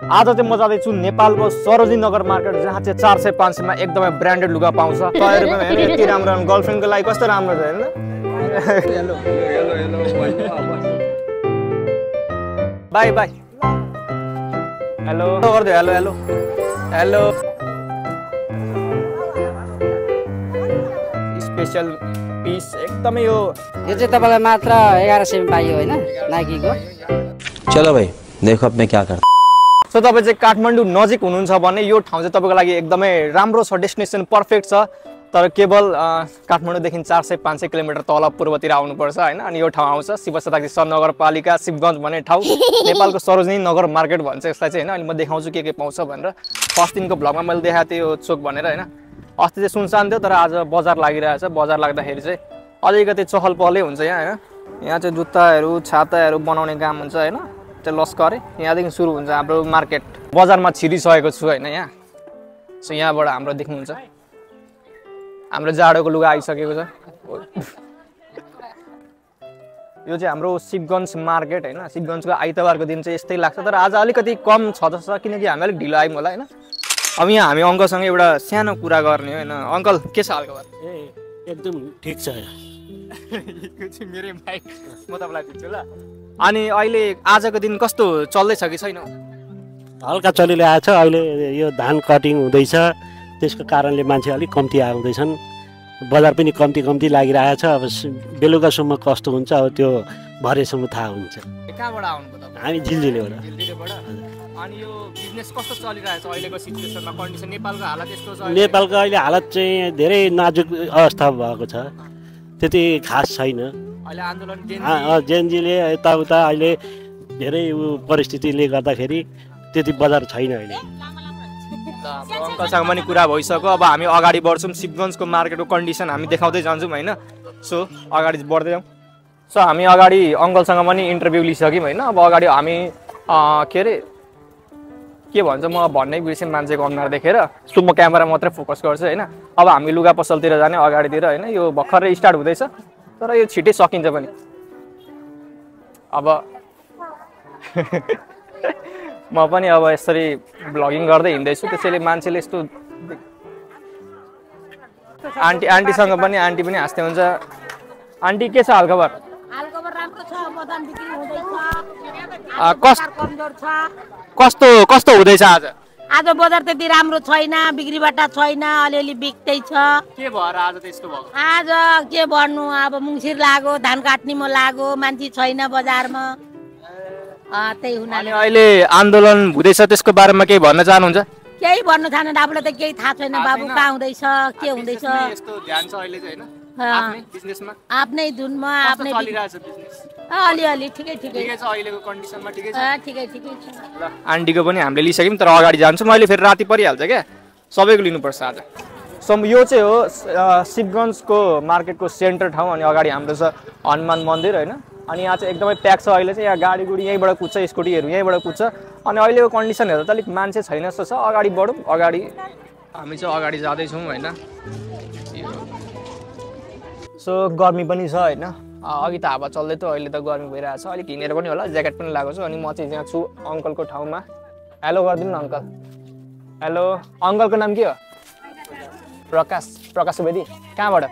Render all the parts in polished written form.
आज चाहिँ म जाँदैछु नेपालको सरोजनी नगर मार्केट जहाँ चाहिँ 400-500 मा एकदमै ब्रान्डेड लुगा पाउँछ। 100 रुपैयाँमा हेर्नु यति राम्रो गर्लफ्रेन्डको लागि कस्तो राम्रो छ हेर्नु। Hello hello hello bye bye hello गर्दै hello hello hello special piece एकदमै यो चाहिँ तपाईलाई मात्र 1100 मा पाइयो हैन नाइकीको। चलो भाइ देखो अब मैं क्या करता। सो तपाईँ चाहिँ काठमाडौँ नजिक हुनुहुन्छ भने यो ठाउँ चाहिँ तपाईँको लागि एकदमै राम्रो छ, डेस्टिनेसन पर्फेक्ट छ। तर केवल काठमाडौँदेखि 400-500 किलोमिटर तल पूर्वतिर आउनुपर्छ हैन। अनि यो ठाउँ आउँछ शिव शताब्दी नगरपालिका शिवगञ्ज भन्ने ठाउँ, नेपालको सरोजनी नगर मार्केट भन्छ यसलाई चाहिँ हैन। अनि म देखाउँछु के पाउँछ भनेर। फर्स्ट दिनको भ्लगमा मैले देखाएको थिएँ यो चोक भनेर हैन। अस्ति चाहिँ सुनसान थियो तर आज बजार लागिरहेछ। बजार लाग्दाखेरि चाहिँ अलिकति चहल पहलै हुन्छ यहाँ हैन। यहाँ चाहिँ जुत्ताहरू छाताहरू बनाउने काम हुन्छ हैन। चाहिँ लस्करे यहाँदेखि सुरु हुन्छ हाम्रो मार्केट। बजारमा छिरिसकेको छु हैन यहाँ। सो यहाँबाट हाम्रो देख्नुहुन्छ हाम्रो जाडोको लुगा आइसकेको छ। यो चाहिँ हाम्रो शिवगञ्ज मार्केट हैन। शिवगञ्जको आइतबारको दिन चाहिँ यस्तै लाग्छ तर आज अलिकति कम छ जस्तो किनकि हामी अलिक ढिलो आयौँ होला हैन। अब यहाँ हामी अङ्कलसँग एउटा सानो कुरा गर्ने हैन। अङ्कल के छ हालखबर? एकदम ठीक छ। यो चाहिँ मेरै माइक म तपाईँलाई दिन्छु ल। अनि अहिले आजको दिन कस्तो चल्दैछ कि छैन? हल्का चलिरहेको छ। अहिले यो धान कटिङ हुँदैछ त्यसको कारणले मान्छे अलिक कम्ती आउँदैछन्। बजार पनि कम्ती लागिरहेको छ। अब बेलुकासम्म कस्तो हुन्छ अब त्यो भरेसम्म थाहा हुन्छ। कहाँबाट आउनुभयो तपाईँ? हामी झिलझिलेबाट। अनि यो बिजनेस कस्तो चलिरहेछ अहिलेको सिचुएसनमा? कन्डिसन नेपालको हालत यस्तो छ? नेपालको अहिले हालत चाहिँ धेरै नाजुक अवस्था भएको छ, त्यति खास छैन। अहिले आन्दोलन जेनजीले यताउता अहिले धेरै परिस्थितिले गर्दाखेरि त्यति बजार छैन अहिले। अङ्कलसँग पनि कुरा भइसक्यो। अब हामी अगाडि बढ्छौँ। शिवगञ्जको मार्केटको कन्डिसन हामी देखाउँदै जान्छौँ होइन। सो अगाडि बढ्दै जाउँ। सो हामी अगाडि अङ्कलसँग पनि इन्टरभ्यू लिइसक्यौँ होइन। अब अगाडि हामी के भन्छ म भन्नै बिर्सेँ मान्छेको अनुहार देखेर। सो म क्यामेरा मात्रै फोकस गर्छु होइन। अब हामी लुगा पसलतिर जाने अगाडितिर होइन। यो भर्खरै स्टार्ट हुँदैछ तर यो छिटै सकिन्छ पनि। अब म पनि अब यसरी भ्लगिङ गर्दै हिँड्दैछु त्यसैले मान्छेले यस्तो आन्टीसँग पनि आन्टी पनि हाँस्दै हुन्छ। आन्टी के छ हालखबर? हालखबर राम्रो छ। बदाम बिक्री हुँदैछ। कमजोर छ। कस्तो हुँदैछ आज? आज बजार त्यति राम्रो छैन, बिक्रीबाटा छैन, अलिअलि बिक्दैछ। के भएर आज त्यस्तो भयो? आज के भन्नु, अब मुङसिर लाग्यो, धान काट्नेमा लाग्यो, मान्छे छैन बजारमा। त्यही हुनाले अहिले आन्दोलन हुँदैछ त्यसको बारेमा केही भन्न चाहनुहुन्छ? केही भन्नु छैन आफूलाई त केही थाहा छैन बाबु। कहाँ हुँदैछ के हुँदैछ यस्तो ध्यान छ अहिले चाहिँ हैन आफ्नै बिजनेसमा आफ्नै धुनमा आफ्नै चलिरहेछ बिजनेस अलिअलि ठिकै छ अहिलेको कन्डिसनमा ठिकै छ। ठिकै छ। ल आन्टीको पनि हामीले लिइसक्यौँ तर अगाडि जान्छौँ। मैले फेरि राति परिहाल्छ क्या, सबैको लिनुपर्छ आज। सो यो चाहिँ हो शिवगञ्जको मार्केटको सेन्टर ठाउँ। अनि अगाडि हाम्रो छ हनुमान मन्दिर होइन। अनि यहाँ चाहिँ एकदमै प्याक छ अहिले चाहिँ। यहाँ गाडीगुडी यहीँबाट कुद्छ, स्कुटीहरू यहीँबाट कुद्छ। अनि अहिलेको कन्डिसन हेर्दा त अलिक मान्छे छैन जस्तो छ। अगाडि बढौँ। अगाडि हामी चाहिँ अगाडि जाँदैछौँ होइन। सो गर्मी पनि छ होइन। अघि त हावा चल्दै थियो, अहिले त गर्मी भइरहेको छ। अलिक हिँडेर पनि होला, ज्याकेट पनि लगाएको छु। अनि म चाहिँ यहाँ छु अङ्कलको ठाउँमा। हेलो गरिदिनु न अङ्कल। हेलो अङ्कलको नाम के हो? प्रकाश सुवेदी। कहाँबाट?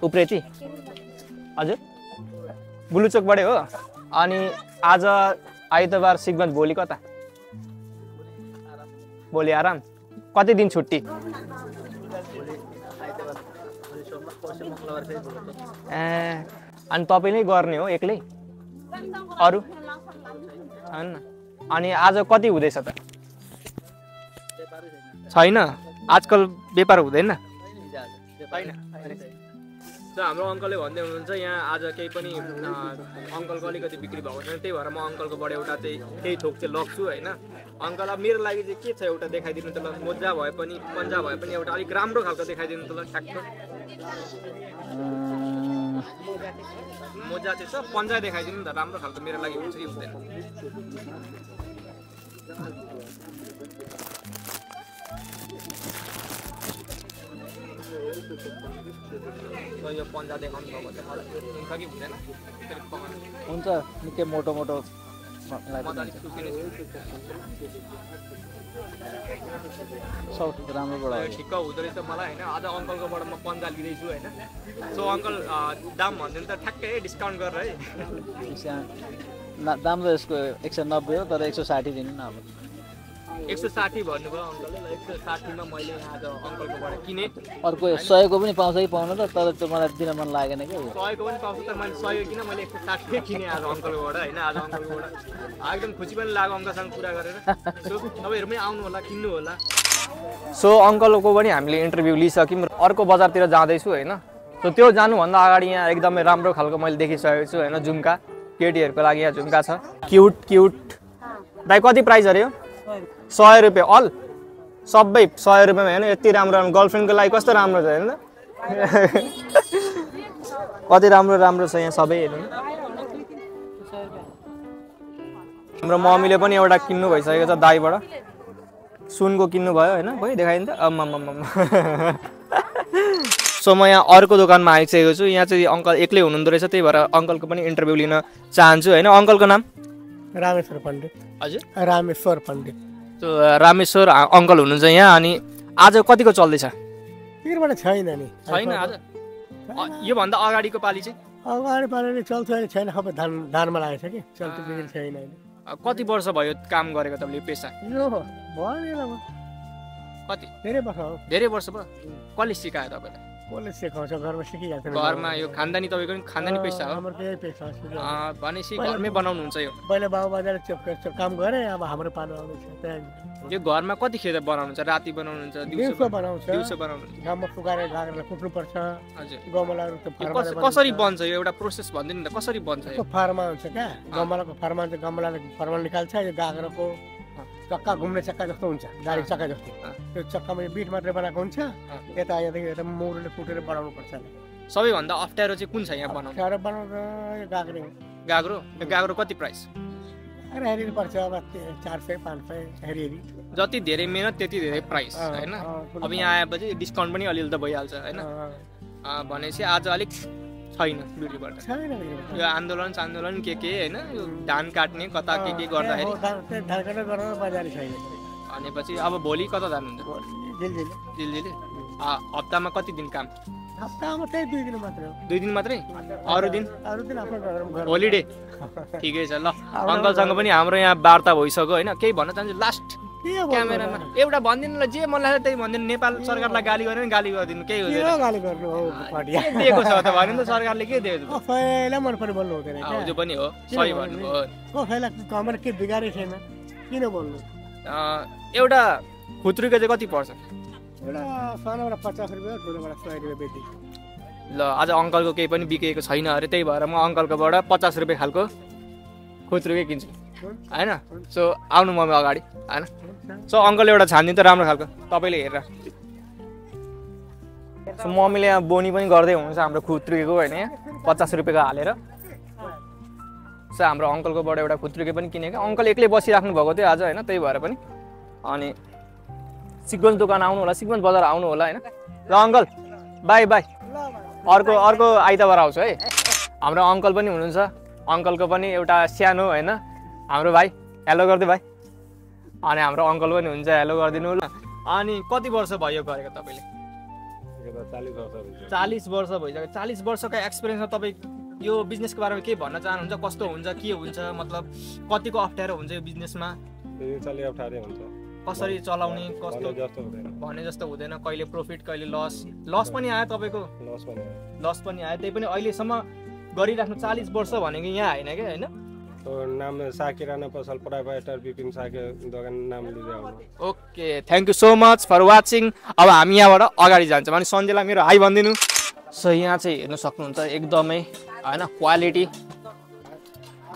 उप्रेती। हजुर बुलुचोकबाटै हो। अनि आज आइतबार शिवगञ्ज, भोलि कता? भोलि आराम। कति दिन छुट्टी? अनि तपाईँ नै गर्ने हो एक्लै? अरू छैन? अनि आज कति हुँदैछ त? छैन आजकल व्यापार हुँदैन? हाम्रो अङ्कलले भन्दै हुनुहुन्छ यहाँ आज केही पनि अङ्कलको अलिकति बिक्री भएको छैन, त्यही भएर म अङ्कलकोबाट एउटा चाहिँ केही थोक चाहिँ लग्छु होइन। अङ्कल अब मेरो लागि चाहिँ के छ एउटा देखाइदिनु त ल। मोजा भए पनि पन्जा भए पनि एउटा अलिक राम्रो खालको देखाइदिनु त ल। ठ्याक्क मोजा चाहिँ छ, पन्जा देखाइदिनु नि त राम्रो खालको, मेरो लागि हुन्छ कि हुँदैन। यो पन्जा देखाउनु भएको चाहिँ हुन्छ कि हुँदैन? हुन्छ निकै मोटो राम्रो बडा ठिक्क हुँदो रहेछ मलाई होइन। आज अङ्कलकोबाट म पन्जा लिँदैछु होइन। सो अङ्कल दाम भनिदिनु त ठ्याक्कै डिस्काउन्ट गरेर है। दाम त यसको 190 हो, तर 160 दिनु न अब। 160 भन्नुभयो अङ्कलले। 160 मा मैले आज अङ्कलकोबाट किने। अर्को 100 को पनि पाउँछ कि पाउन त, तर त्यो मलाई दिन मन लागेन कि। 100 को पनि पाउँछ, तर मैले 100 किन मैले 160 किने आज अङ्कलकोबाट होइन। आज अङ्कलकोबाट एकदम खुसी पनि लाग्यो अङ्कलसँग कुरा गरेर। सो तपाईँहरू पनि आउनु होला, किन्नु होला। सो अङ्कलको पनि हामीले इन्टरभ्यू लिइसक्यौँ। अर्को बजारतिर जाँदैछु होइन। सो त्यो जानुभन्दा अगाडि यहाँ एकदमै राम्रो खालको मैले देखिसकेको छु होइन। झुम्का केटीहरूको लागि यहाँ झुम्का छ, क्युट क्युट। दाइ कति प्राइस अरे यो? 100 रुपियाँ अल, सबै 100 रुपियाँमा होइन। यति राम्रो राम्रो गर्लफ्रेन्डको लागि कस्तो राम्रो छ होइन। कति राम्रो राम्रो छ यहाँ सबै हेर्नु। हाम्रो मम्मीले पनि एउटा किन्नु भइसकेको छ दाइबाट, सुनको किन्नु भयो होइन। खोइ देखाइदिनु त। सो म यहाँ अर्को दोकानमा आइसकेको छु। यहाँ चाहिँ अङ्कल एक्लै हुनुहुँदो रहेछ, त्यही भएर अङ्कलको पनि इन्टरभ्यू लिन चाहन्छु होइन। अङ्कलको नाम? रामेश्वर पण्डित। हजुर, रामेश्वर पण्डित। रामेश्वर अङ्कल हुनुहुन्छ यहाँ। अनि आज कतिको चल्दैछ? तिरबाट छैन नि, छैन आज। योभन्दा अगाडिको पालि चाहिँ अगाडि पालि चल्छ, अहिले छैन। सबै धानमा लागेको छ कि, चल्छ बिग्री छैन अहिले। कति वर्ष भयो काम गरेको तपाईँले पेसा? यो भयो कति? धेरै वर्ष हो। धेरै वर्ष भयो। कसले सिकायो तपाईँलाई? कसले सिकाउँछ, घरमा सिकिहाल्छ। घरमा यो खानदानी तपाईँको नि खानदानी पेसा हो? हाम्रो त्यही पेसा हो। भनेपछि घरमै बनाउनुहुन्छ यो? पहिला बाबु बाजाले काम गरे, अब हाम्रो पालो आउँदैछ। यो घरमा कतिखेर बनाउनुहुन्छ? राति बनाउनुहुन्छ? दिउँसो बनाउँछ। दिउँसो बनाउनुहुन्छ। घाममा सुकाएर घाँक्रा कुट्नुपर्छ। हजुर। गमलाहरू त कसरी बन्छ यो? एउटा प्रोसेस भनिदिनु न, कसरी बन्छ यो? फार्मा हुन्छ क्या, गमलाको फार्मा हुन्छ। गमलाले फर्मा निकाल्छ। यो गाग्रोको चक्का घुम्ने चक्का जस्तो हुन्छ, गाडी चक्का जस्तो। त्यो चक्कामा बिट मात्रै बनाएको हुन्छ। यता यहाँदेखि यता मुरले कुटेर बनाउनु पर्छ। सबैभन्दा अप्ठ्यारो चाहिँ कुन छ यहाँ बनाउनु? अप्ठ्यारो बनाउँदा यो गाग्रो हो। गाग्रो? यो गाग्रो कति प्राइस? अरे हेरी पर्छ, अब 400 500 हेरी। जति धेरै मेहनत त्यति धेरै प्राइस होइन। अब यहाँ आएपछि डिस्काउन्ट पनि अलिअलि त भइहाल्छ होइन। भनेपछि आज अलिक छैन बिक्रीबाट। यो आन्दोलन के होइन, यो धान काट्ने कता के गर्दाखेरि भनेपछि अब भोलि कता जानुहुन्छ? दिल्ली। हप्तामा कति दिन काम? हप्तामा त्यही 2 दिन मात्रै हो। 2 दिन मात्रै? अरू दिन आफ्नो होलिडे? ठिकै छ। ल अङ्कलसँग पनि हाम्रो यहाँ वार्ता भइसक्यो होइन। केही भन्न चाहन्छु लास्ट क्यामेरामा? एउटा भनिदिनु ल, जे मन लाग्छ त्यही भनिदिनु। नेपाल सरकारलाई गाली गरेर गाली गरिदिनु, केही हुँदैन। गाली गर्नु हो के दिएको छ त भन्नु त, सरकारले के दिएको छ? पहिला मन पनि बोल्नु हुँदैन। त्यो पनि हो, सही भन्नुभयो। पहिला कमर के बिगारेको छैन, किन बोल्नु? एउटा खुत्रुको चाहिँ कति पर्छ? एउटा सानोबाट 50 रुपियाँ, ठुलोबाट 100 रुपियाँ बेच्छु। ल आज अङ्कलको केही पनि बिकेको छैन अरे, त्यही भएर म अङ्कलकोबाट 50 रुपियाँ खालको खुत्रुकै किन्छु होइन। सो आउनु मम्मी अगाडि होइन। सो अङ्कल एउटा छानिदिनु त राम्रो खालको, तपाईँले हेरेर। सो मम्मीले यहाँ बोनी पनि गर्दै हुनुहुन्छ हाम्रो खुत्रुको होइन, यहाँ 50 रुपियाँको हालेर। सो हाम्रो अङ्कलकोबाट एउटा खुत्रुके पनि किनेको। अङ्कल एक्लै बसिराख्नु भएको थियो आज होइन, त्यही भएर पनि। अनि सिक्वेन्स दोकान आउनु होला, सिक्वेन्स बजार आउनु होला होइन। ल अङ्कल बाई बाई। अर्को आइतबार आउँछु है। हाम्रो अङ्कल पनि हुनुहुन्छ, अङ्कलको पनि एउटा सानो होइन हाम्रो भाइ, हेलो गरिदिनु भाइ। अनि हाम्रो अङ्कल पनि हुन्छ, हेलो गरिदिनु ल। अनि कति वर्ष भयो गरेको तपाईँले? 40 वर्ष भइसक्यो। 40 वर्षको एक्सपिरियन्समा तपाईँ यो बिजनेसको बारेमा के भन्न चाहनुहुन्छ? कस्तो हुन्छ, के हुन्छ, मतलब कतिको अप्ठ्यारो हुन्छ यो बिजनेसमा? कसरी चलाउने, कस्तो भने जस्तो हुँदैन। कहिले प्रफिट कहिले लस पनि आयो तपाईँको? लस पनि आयो, त्यही पनि अहिलेसम्म गरिराख्नु 40 वर्ष भनेको यहाँ होइन क्या होइन। नाम साकिराना पसल प्रोप्राइटर विपिन साके दोकान नाम लिँदै आउनु। Okay, thank you so much for watching. अब हामी यहाँबाट अगाडि जान्छौँ। अनि सन्जेलाई मेरो हाई भनिदिनु। सो यहाँ चाहिँ हेर्नु सक्नुहुन्छ एकदमै होइन क्वालिटी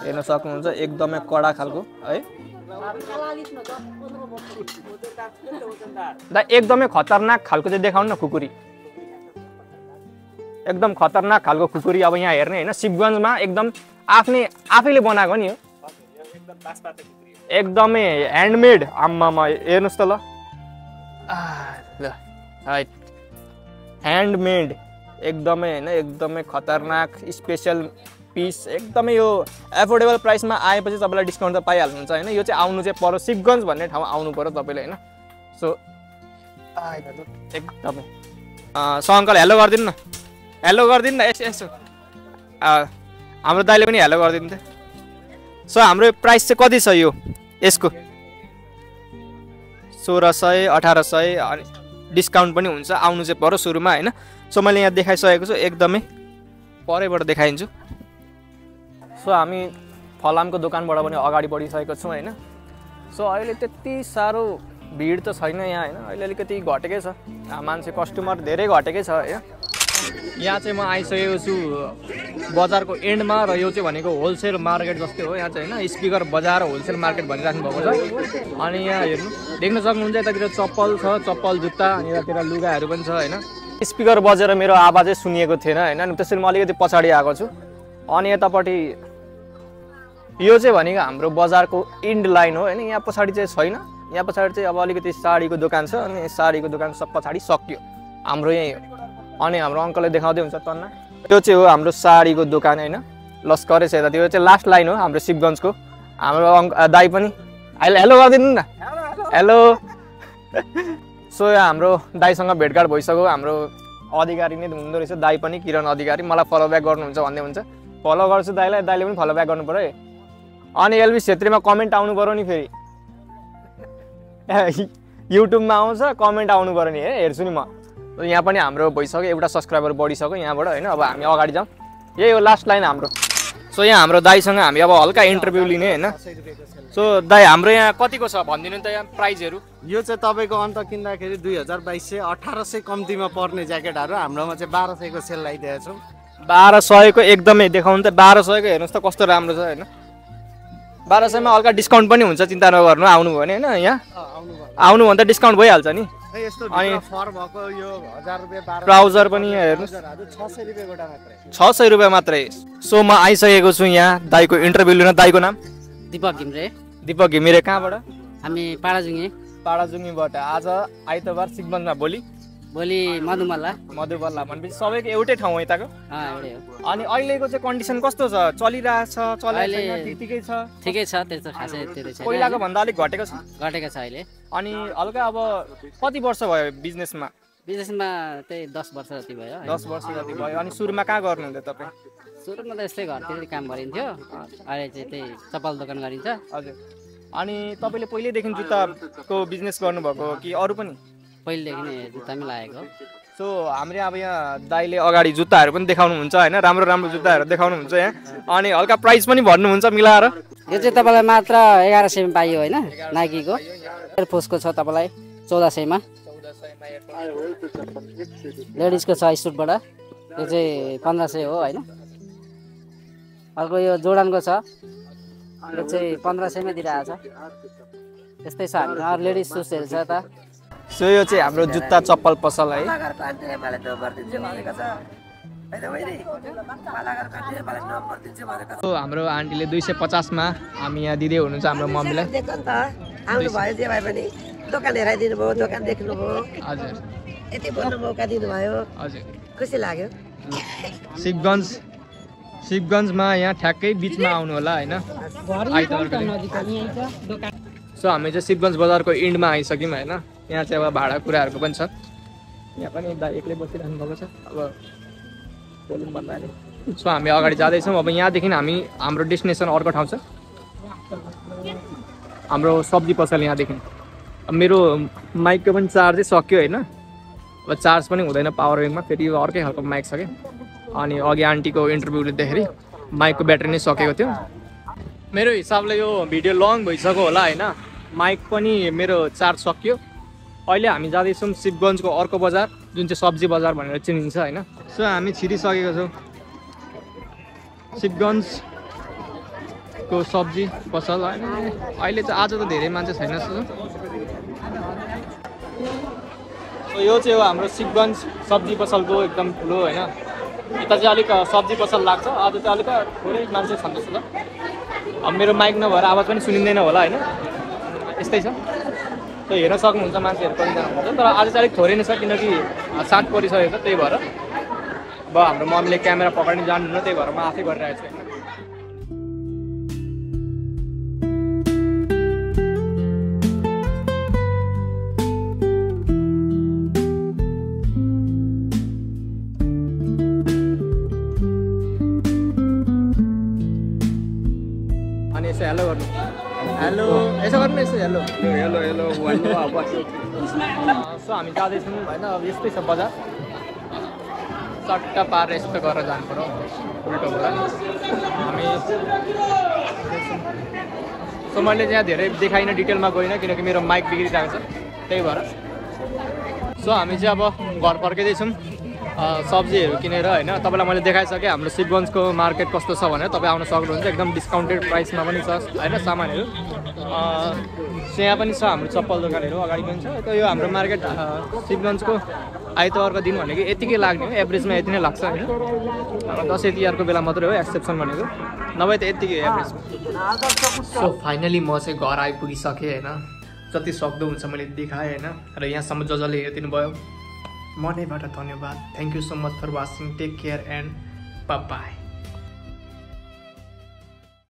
हेर्न सक्नुहुन्छ, एकदमै कडा खालको है। दा एकदमै खतरनाक खालको चाहिँ देखाउनु न खुकुरी, एकदम खतरनाक खालको खुकुरी। अब यहाँ हेर्ने होइन, शिवगञ्जमा एकदम आफैले बनाएको नि हो, एकदमै ह्यान्डमेड। आम्मामा हेर्नुहोस् त ल, ह्यान्डमेड एकदमै होइन, एकदमै खतरनाक स्पेसल पिस एकदमै यो एफोर्डेबल प्राइसमा आएपछि तपाईँलाई डिस्काउन्ट त पाइहाल्नुहुन्छ होइन। यो चाहिँ आउनु चाहिँ पर्यो शिवगञ्ज भन्ने ठाउँ आउनु पर्यो तपाईँले होइन। सो एकदमै अङ्कल हेलो गरिदिनु न, हेलो गरिदिनु न यसो हाम्रो दाइले पनि हेलो गरिदिनु त। सो हाम्रो प्राइस चाहिँ कति छ यो यसको 1600 1800 अनि डिस्काउन्ट पनि हुन्छ, आउनु चाहिँ पर्यो सुरुमा होइन। सो मैले यहाँ देखाइसकेको छु, एकदमै परैबाट देखाइदिन्छु। सो हामी फलामको दोकानबाट पनि अगाडि बढिसकेको छौँ होइन। सो अहिले त्यति साह्रो भिड त छैन यहाँ होइन, अहिले अलिकति घटेकै छ, मान्छे कस्टमर धेरै घटेकै छ होइन। यहाँ चाहिँ म आइसकेको छु बजारको एन्डमा र यो चाहिँ भनेको होलसेल मार्केट जस्तै हो। यहाँ चाहिँ होइन स्पिकर बजार होलसेल मार्केट भनिराख्नु भएको छ। अनि यहाँ हेर्नु देख्न सक्नुहुन्छ यतातिर चप्पल छ, चप्पल जुत्ता, अनि यतातिर लुगाहरू पनि छ होइन। स्पिकर बजेर मेरो आवाजै सुनिएको थिएन होइन, अनि त्यसरी म अलिकति पछाडि आएको छु। अनि यतापट्टि यो चाहिँ भनेको हाम्रो बजारको इन्ड लाइन हो होइन। यहाँ पछाडि चाहिँ छैन, यहाँ पछाडि चाहिँ अब अलिकति साडीको दोकान छ, अनि साडीको दोकान सब पछाडि सक्यो हाम्रो यहीँ हो। अनि हाम्रो अङ्कलले देखाउँदै हुन्छ तन्ना, त्यो चाहिँ हो हाम्रो साडीको दोकान होइन, लस्करै छ यता। त्यो चाहिँ लास्ट लाइन हो हाम्रो शिवगञ्जको। हाम्रो दाइ पनि अहिले हेलो गरिदिनु न, हेलो। सो यहाँ हाम्रो दाइसँग भेटघाट भइसक्यो, हाम्रो अधिकारी नै हुँदो रहेछ दाइ पनि, किरण अधिकारी। मलाई फलो ब्याक गर्नुहुन्छ भन्दै हुन्छ, फलो गर्छु दाइलाई, दाइले पनि फलो ब्याक गर्नु पऱ्यो है। अनि एलबी क्षेत्रमा कमेन्ट आउनु पऱ्यो नि फेरि, युट्युबमा आउँछ कमेन्ट आउनु पऱ्यो नि है, हेर्छु नि म। यहाँ पनि हाम्रो भइसक्यो, एउटा सब्सक्राइबर बढिसक्यो यहाँबाट होइन। अब हामी अगाडि जाउँ, यही हो लास्ट लाइन हाम्रो। सो यहाँ हाम्रो दाइसँग हामी अब हल्का इन्टरभ्यू लिने होइन। सो दाइ हाम्रो यहाँ कतिको छ भनिदिनु त यहाँ प्राइजहरू। यो चाहिँ तपाईँको अन्त किन्दाखेरि 2200 1800 कम्तीमा पर्ने ज्याकेटहरू हाम्रोमा चाहिँ 1200 को सेल लगाइदिएको छौँ। 1200 को एकदमै देखाउनु त, 1200 को हेर्नुहोस् त कस्तो राम्रो छ होइन। 1200 मा हल्का डिस्काउन्ट पनि हुन्छ, चिन्ता नगर्नु, आउनुभयो भने होइन। यहाँ आउनु भन्दा डिस्काउन्ट भइहाल्छ नि। अनि फर भएको यो 1000 रुपैयाँ ट्राउजर पनि यहाँ हेर्नुहोस् 600 रुपैयाँ गोटा मात्रै, 600 रुपैयाँ मात्रै। सो म आइसकेको छु यहाँ दाइको इन्टरभ्यू लिन। दाइको नाम दिपक घिम्रे। दिपक घिमिरे, कहाँबाट? हामी पाडाजुङे। पाडाजुङीबाट। आज आइतबार शिवगञ्जमा, भोलि मधुमल्ला। मधुमल्ला भनेपछि सबैको एउटै ठाउँ हो यताको। एउटै हो। अनि अहिलेको चाहिँ कन्डिसन कस्तो छ, चलिरहेछ ठिकै छ? ठिकै छ, त्यस्तो खासै त्यो छैन। पहिलाको भन्दा अलिक घटेको छ? घटेको छ अहिले। अनि हल्का अब कति वर्ष भयो बिजनेसमा? बिजनेसमा त्यही 10 वर्ष जति भयो। 10 वर्ष जति भयो। अनि सुरुमा कहाँ गर्नुहुन्थ्यो तपाईँ? सुरुमा त यस्तै घरतिर काम गरिन्थ्यो, अहिले चाहिँ त्यही चप्पल दोकान गरिन्छ। हजुर। अनि तपाईँले पहिल्यैदेखि जुत्ताको बिजनेस गर्नुभएको कि अरू पनि? पहिलेदेखि नै जुत्तामै लागेको। सो हाम्रो अब यहाँ दाइले अगाडि जुत्ताहरू पनि देखाउनुहुन्छ होइन, राम्रो राम्रो जुत्ताहरू देखाउनुहुन्छ यहाँ। अनि हल्का प्राइस पनि भन्नुहुन्छ मिलाएर। यो चाहिँ तपाईँलाई मात्र 1100 मा पाइयो होइन, नाइकीको एयरफोर्सको छ तपाईँलाई 1400 मा। लेडिजको छ स्टुटबाट, यो चाहिँ 1500 हो होइन। अर्को यो जोर्डनको छ, यो चाहिँ 1500 मा दिइरहेको छ। त्यस्तै छ हामीसँग। अरू लेडिज सुजहरू छ त। सो यो चाहिँ हाम्रो जुत्ता चप्पल पसल है। हाम्रो आन्टीले 250 मा हामी यहाँ दिँदै हुनुहुन्छ हाम्रो मम्मीलाई। आउनु भयो जे भए पनि दोकान हेराइदिनु भयो, दोकान देख्नुभयो। हजुर। यति बोल्नु मौका दिनुभयो। हजुर। खुसी लाग्यो। शिवगञ्जमा यहाँ ठ्याक्कै बिचमा आउनु होला होइन। सो हामी चाहिँ शिवगञ्ज बजारको इन्डमा आइसक्यौँ होइन। यहाँ चाहिँ अब भाडा कुराहरूको पनि छ। यहाँ पनि दाइ एक्लै बसिरहनु भएको छ। अब बोलौँ भन्दाखेरि सो हामी अगाडि जाँदैछौँ। अब यहाँदेखि हामी हाम्रो डेस्टिनेसन अर्को ठाउँ छ, हाम्रो सब्जी पसल यहाँदेखि। अब मेरो माइकको पनि चार्जै सक्यो होइन, अब चार्ज पनि हुँदैन पावर ब्याङ्कमा, फेरि यो अर्कै खालको माइक छ क्या। अनि अघि आन्टीको इन्टरभ्यू लिँदाखेरि माइकको ब्याट्री नै सकेको थियो। मेरो हिसाबले यो भिडियो लङ भइसक्यो होला होइन, माइक पनि मेरो चार्ज सक्यो। अहिले हामी जाँदैछौँ शिवगञ्जको अर्को बजार जुन चाहिँ सब्जी बजार भनेर चिनिन्छ होइन। सो हामी छिरिसकेको छौँ शिवगञ्जको सब्जी पसल होइन। अहिले चाहिँ आज त धेरै मान्छे छैन जस्तो छ। सो यो चाहिँ हो हाम्रो शिवगञ्ज सब्जी पसलको एकदम ठुलो होइन। यता चाहिँ अलिक सब्जी पसल लाग्छ, आज चाहिँ अलिक थोरै मान्छे छन् जस्तो छ। अब मेरो माइक नभएर आवाज पनि सुनिँदैन होला होइन, यस्तै छ। त्यो हेर्न सक्नुहुन्छ मान्छेहरू कतिजना हुनुहुन्छ, तर आज चाहिँ अलिक थोरै नै छ किनकि साँझ परिसकेको छ। त्यही भएर अब हाम्रो मम्मीले क्यामेरा पक्रिनु जान्नुहुन्न, त्यही भएर म आफै गरिरहेको छु होइन। हेलो हेलो भन्नु अब सो हामी जाँदैछौँ होइन अब यस्तै छ बजार सट्टा पारेर यस्तो गरेर जानु पर्यो उल्टोबाट हामी सो मैले त्यहाँ धेरै देखाइनँ डिटेलमा गइनँ किनकि मेरो माइक बिग्रिरहेको छ त्यही भएर सो हामी चाहिँ अब घर फर्किँदैछौँ सब्जीहरू किनेर होइन तपाईँलाई मैले देखाइसकेँ हाम्रो शिवगञ्जको मार्केट कस्तो छ भनेर तपाईँ आउन सक्नुहुन्छ एकदम डिस्काउन्टेड प्राइसमा पनि छ होइन सामानहरू यहाँ पनि छ हाम्रो चप्पल दोकानहरू अगाडि पनि छ त यो हाम्रो मार्केट शिवगञ्जको आइतबारको दिन भनेको यतिकै लाग्ने हो एभरेजमा यति नै लाग्छ होइन दसैँ तिहारको बेला मात्रै हो एक्सेप्सन भनेको नभए त यतिकै एभरेजमा सो फाइनली म चाहिँ घर आइपुगिसकेँ होइन जति सक्दो हुन्छ मैले देखाएँ होइन र यहाँसम्म जसले हेरिदिनु भयो मनैबाट धन्यवाद thank you so much for watching take care and by